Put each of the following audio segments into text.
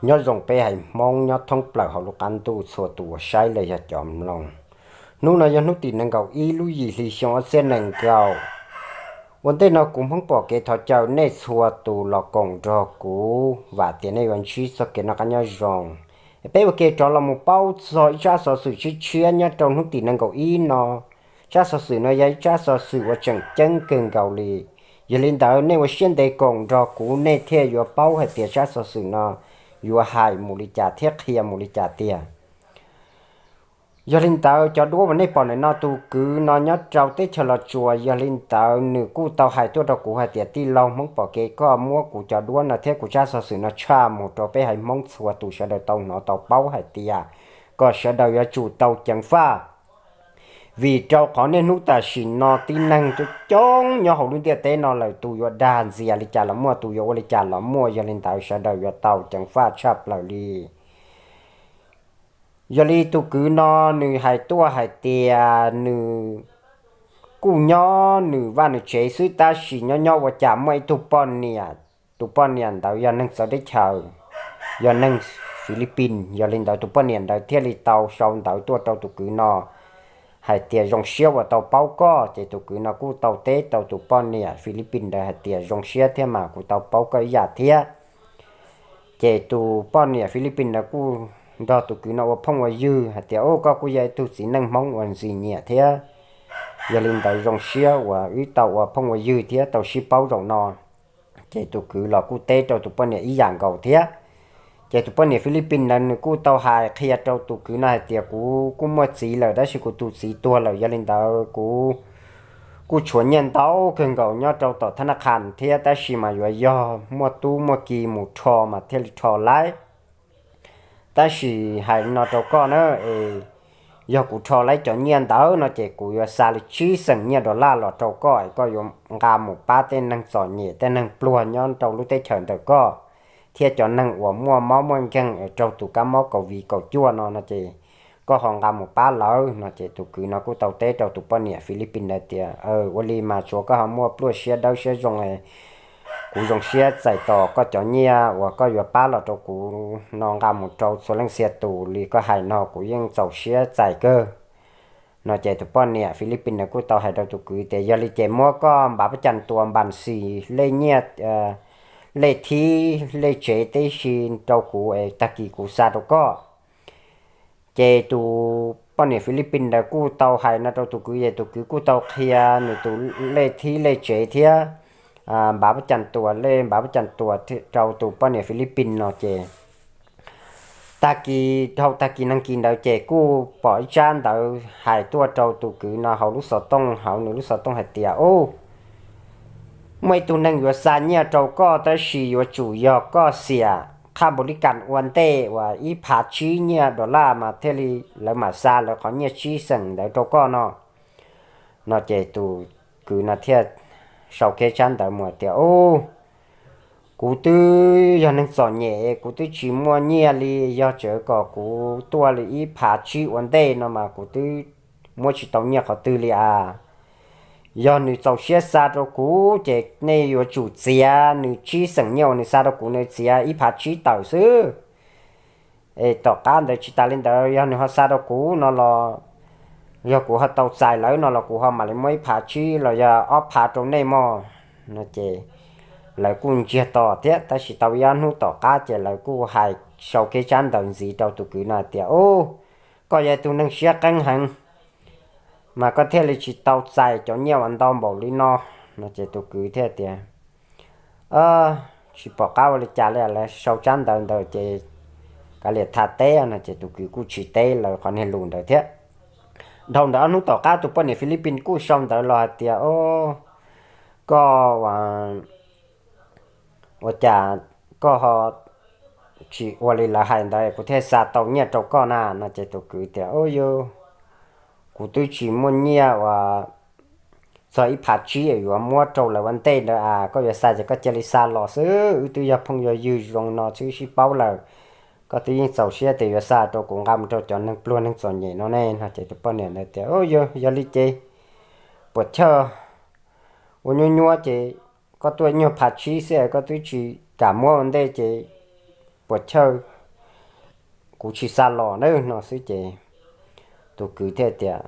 Nyob zoo peb haiv Hmoob nyob thoob plaws hauv lub qab ntuj txhua tus uas saib los yog cov mloog. Hnub no yog hnub tim nees nkaum ib lub yim hli xyoo ob txhiab nees nkaum. Ua ntej no kuv Hmoob Pom Kev thov caw nej txhua tus los koom nrog kuv, vam tias nej yuav ntsib txoj kev noj qab nyob zoo. Peb ua ke rov los mus paub txog ib tsab xov xwm tshiab tshiab nyob rau hnub tim nees nkaum ib no. Tsab xov xwm no yog ib tsab xov xwm uas tseem ceeb kawg nkaus li. Yog li ntawd nej ua siab ntev koom nrog kuv nej thiaj yuav paub hais tias tsab xov xwm no yuav hais mus li cas thiab qhia mus li cas tiag. Yog li ntawd cov duab uas nej pom ntawm no, tus kwv no nyob rau teb chaws Los Tsuas, yog li ntawd nws kuj tau hais tuaj rau kuv hais tias, tij laug Hmoob Pom Kev, koj muab kuv cov duab no thiab kuv tsab xov xwm no tshaj mus rau peb haiv Hmoob txhua tus sawv daws tau hnov tau paub hais tias kom sawv daws yuav tsum tau ceev faj. Vim rau qhov niaj hnub tam sim no tib neeg coob coob nyob hauv lub ntiaj teb no lawm, tus yuav dag ntxias li cas los muaj, tus yuav ua li cas los muaj, yog li ntawd sawv daws yuav tau ceev faj tshaj plaws li. Yog li tus kwv no nws hais tuaj hais tias nws kuj nyob nws vaj nws tsev xwb, tab sis nyob nyob ua cas muaj ib tug poj niam, tus poj niam ntawd yog neeg txawv teb chaws, yog neeg Philippines, yog li ntawd tus poj niam ntawd thiaj li tau sau ntawv tuaj rau tus kwv no hais tias zoo siab uas tau paub koj. Ces tus kwv no kuj tau teb rau tus poj niam Philippines ntawd hais tias zoo siab thiab mas, kuv tau paub koj ib yam thiab. Ces tus poj niam Philippines ntawd kuj nrog tus kwv no ua phooj ua ywg hais tias, u, koj kuj yog ib tug txiv neej Hmoob uas ntxim nyiam thiab, yog li ntawd zoo siab uas wb tau ua phooj ua ywg thiab tau sib paub zaum no. Ces tus kwv los kuj teb rau tus poj niam ib yam nkaus thiab. Ces tus poj niam Philippines ntawd nws kuj tau hais qhia rau tus kwv no hais tias, kuv kuj muaj txiv lawm tab sis kuv tus txiv tuag lawm, yog li ntawd kuv kuj tshuav nyiaj ntau kawg nkaus nyob rau tom thab nab qhas thiab, tab sis mas yuav yog muaj tub muaj ki mus rho mas thiaj li rho laib. Tab sis hais li no rau koj na, es yog kuv rho laib cov nyiaj ntawd no ces kuv yuav xa li tsib xeem nyiaj dollar los rau koj, es koj yuav nqa mus pab tej neeg txom nyem, tej neeg pluag nyob rau lub teb chaws ntawm koj, thiab cov neeg uas muaj mob muaj nkeeg raug tus kab mob COVID kaum cuaj no no ces koj ho nqa mus pab lawv no. Ces tus kwv no kuj tau teb rau tus poj niam Philippines ntawd tias, ua li mas tsuav koj ho muaj pluaj siab dawb siab zoo, kuv zoo siab txais tos koj cov nyiaj uas koj yuav pab los rau kuv no nqa mus rau txhua leej txhia tus li koj hais no kuv yeej txaus siab txais kawg no. Ces tus poj niam Philippines ntawd kuj tau hais rau tus kwv tias, yog li ces muab koj npav pab cas tuas npas xis lej nyiaj, lej thib lej tsev tib si rau kuv es tag kis kuv xa rau koj. Ces tus poj niam Philippines ntawd kuj tau hais no rau tus kwv, ces tus kwv kuj tau qhia nws tus lej thib lej tsev thiab npav pab cas tuas lej npav pab cas tuas rau tus poj niam Philippines no ces tag kis dhau tag kis neeg kis ntawd ces kuj pom ib tsab ntawv hais tuaj rau tus kwv no hauv lub xov tooj, hauv nws lub xov tooj hais tias, u, muaj ib tug neeg yuav xa nyiaj rau koj tab sis yuav tsum yog koj xiam qhaj npaum li kas ua ntej uas ib phav tsib nyiaj dollar mas thiaj li lawv mam xa lawv qhov nyiaj tsib xeem ntawd rau koj no. No ces tus kwv no thiaj sau kiag tsab ntawv mus tias, u, kuv twb yog neeg txom nyem, kuv twb tsis muaj nyiaj li, yog tseem kom kuv tuaj li ib phav tsib ua ntej no mas kuv twb muab tsis tau nyiaj qhov twg li as. Yog nws txaus siab xa rau kuv ces nej yuav tsum txiav nws tsib xeem nyiaj uas nws xa rau kuv, nws txiav ib phav tsib tawm xwb. Es tom qab ntawd tsis tas li ntawd, yog nws ho xa rau kuv no los, yog kuv ho tau txais lawv no los kuv ho mam li muab ib phav tsib los yog ob phav rau nej mog. No ces lawv kuj ntsiag to thiab, tab sis tau ib ob hnub tom qab ces lawv kuj hais sau kiag tsab ntawv ntxiv rau tus kwv no hais tias, u, koj yog tus neeg siab qeeb heev mas koj thiaj li tsis tau txais cov nyiaj uas ntau npaum li no. No ces tus kwv thiaj tias, tsis pom qab ua li cas li, lawv sau tsab ntawv ntawd ces kav liam tham teb no ces tus kwv kuj tsis teb lawv qhov niag lus ntawd thiab. Dhau ntawd ob hnub tom qab tus poj niam Philippines kuj sau ntawv los hais tias, o, koj ua cas koj ho tsis ua li lawv hais ntawd kuv thiaj xa tau nyiaj rau koj na? No ces tus kwv tias, u, yog kuv twb tsis muaj nyiaj uas txog ib phav tsib yuav muab rau lawv ua ntej ntawd as, koj yuav xa ces koj cia li xa los xwb, wb twb yog phooj yog ywg zoo no xwb sib paub lawm. Koj twb yeej txaus siab tias yuav xa rau kuv nqa mus rau cov neeg pluag neeg txom nyem no ne. No ces tus poj niam ntawd tias, yog li ces puas chawj, ua nyuab nyuab ces koj tuaj nyuag phav tsib xwb koj twb tsis kam muab ua ntej ces puas chawj kuv tsis xa los na no xwb ces tus kwv thiaj tias,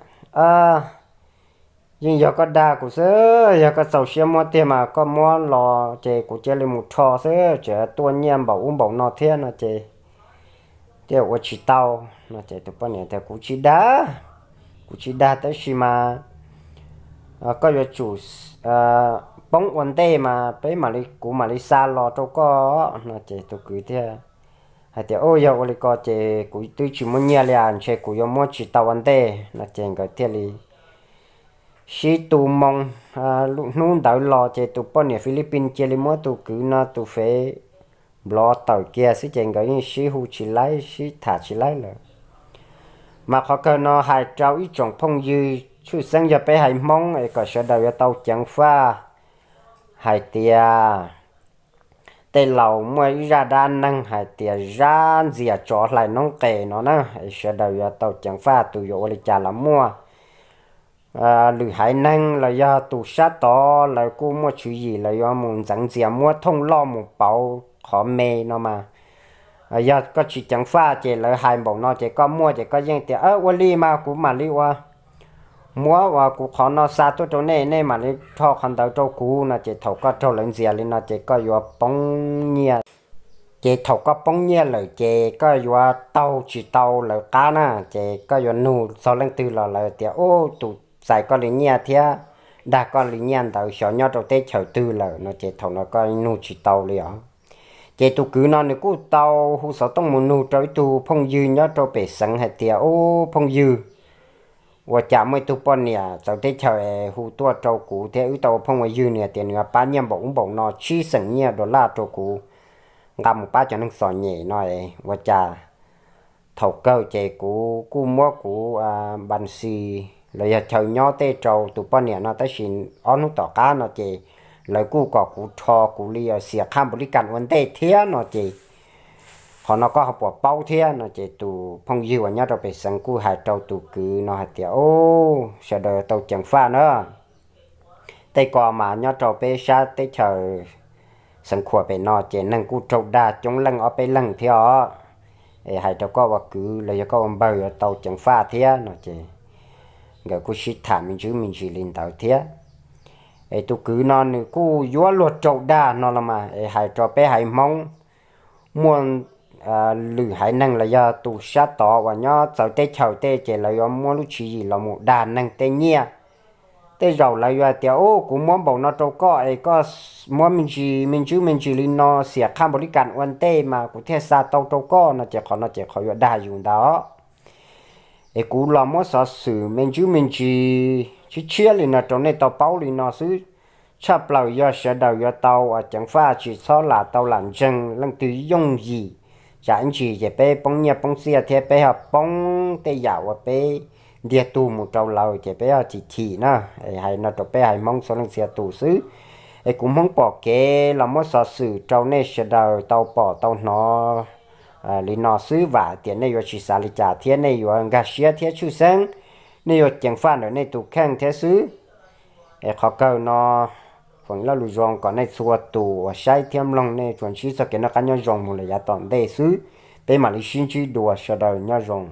yeej yog koj dag kuv xwb, yog koj txaus siab muab tiag mas koj muab los ces kuv cia li mus rho xwb, tseem tuaj nyiaj npaum ub npaum no thiab no ces thiaj ua tsis tau no ces tus poj niam tias kuv tsis dag, kuv tsis dag tab sis mas koj yuav tsum poob ua ntej mas peb mam li, kuv mam li xa los rau koj no ces tus kwv thiaj hais tias, u, yog ua li ko ces kuv twb tsis muaj nyiaj li as, ntshe kuv yuav muab tsis tau ua ntej no ces nkawd thiaj li sib tu moo. Hnub ntawd los ces tus poj niam Philippines cia li muab tus kwv no tus fev nplov tawm kiag xwb ces nkawd yeej sib hu tsis laib sib tham tsis laib lawm. Mas qhov kawg no hais rau ib tsoom phooj ywg tshwj xeeb yog peb haiv Hmoob es kom sawv daws yuav tau ceev faj hais tias tej laus muaj ib zaj dab neeg hais tias zab ntxias tsov hlais noob qes no na, es sawv daws yuav tau ceev faj. Tus yuav ua li cas los muaj, lwm haiv neeg los yog tus sab tod lawv kuj muaj tswv yim, lawv yuav mus ntxeev ntxias muab thooj loj mus pauv qhov me no mas, yog koj tsis ceev faj ces lawv hais npaum no ces koj muaj ces koj yeej tias, ua li mas kuv mam li ua, muab uas kuv qhov no xa tuaj rau nej, nej mam li rho qhov ntawd rau kuv no ces thaum koj raug lawv ntxias li no ces koj yuav poob nyiaj. Ces thaum koj poob nyiaj lawm ces koj yuav taug tsis tau lawv qab na, ces koj yuav nug txog leej twg los lawv tias, u, tus txais koj li nyiaj thiab dag koj li nyiaj ntawd xyov nyob rau teb chaws twg lawm no ces thaum no koj nug tsis tau li os. Ces tus kwv no nws kuj tau hu xov tooj mus nug rau ib tug phooj ywg nyob rau pem xeev hais tias, u, phooj ywg, ua cas muaj ib tug poj niam txawv teb chaws es hu tuaj rau kuv thiab wb tau ua phooj ua ywg, nws hais tias nws yuav pab nyiaj npaum ub npaum no tsib xeem nyiaj dollar rau kuv nqa mus pab cov neeg txom nyem no es ua cas thaum kawg ces kuv kuj muab kuv npas xis los yog chaw nyob tej rau tus poj niam no tab sis ob hnub tom qab no ces lawv kuj kom kuv rho kuv li xiam qhaj npaum li kas ua ntej thiab no ces qhov no koj ho puas paub thiab no ces tus phooj ywg uas nyob rau pem xeev kuj hais rau tus kwv no hais tias, u, sawv daws tau ceev faj na. Tej ko mas nyob rau peb sab teb chaws Xeev Khuam pem no ces neeg kuj raug dag coob leej ob peb leeg thiab os. Es hais rau koj ua kwv los yog koj ua npawg yuav tau ceev faj thiab no ces nkawd kuj sib tham me ntsis me ntsis li ntawd thiab. Es tus kwv no nws kuj yuav luag raug dag no los mas es hais rau peb haiv Hmoob muaj lwm haiv neeg los yog tus sab tod uas nyob txawv teb chaws tej ces lawv yuav muab lub tswv yim los mus dag neeg tej nyiaj. Tej zaum lawv yuav hais tias, u, kuv muab npaum no rau koj es koj muab me ntsis me ntsis me ntsis li no xiam qhaj npaum li kas ua ntej mas kuv thiaj xa tau rau koj no ces qhov no ces qhov yuav dag yus ntag. Es kuv los muab xov xwm me ntsis me ntsis tshiab tshiab li no rau nej tau paub li no xwb. Tshaj plaws yog sawv daws yuav tau ceev faj tsis txhob lam tau lam ntseeg leej twg yooj yim. Tsam ib ntsis ces peb poob nyiaj poob txiaj thiab peb ho poob tej yam uas peb ntiag tug mus rau lawv ces peb ho chim chim na. Es hais no rau peb haiv Hmoob txhua leej txhia tus xwb. Es kuv Hmoob pom kev los muab xov xwm rau nej sawv daws tau pom tau hnov li no xwb, vam tias nej yuav tsis xav li cas thiab nej yuav nkag siab thiab tshwj xeeb, nej yuav ceev faj ntawm nej tus kheej thiab xwb. Es qhov kawg no feem laj lus zoo kom nej txhua tus uas saib thiab mloog nej tsuas ntsib txoj kev noj qab nyob zoo mus lawm yav tom ntej xwb. Peb mam li sib ntsib dua, sawv daws nyob zoo.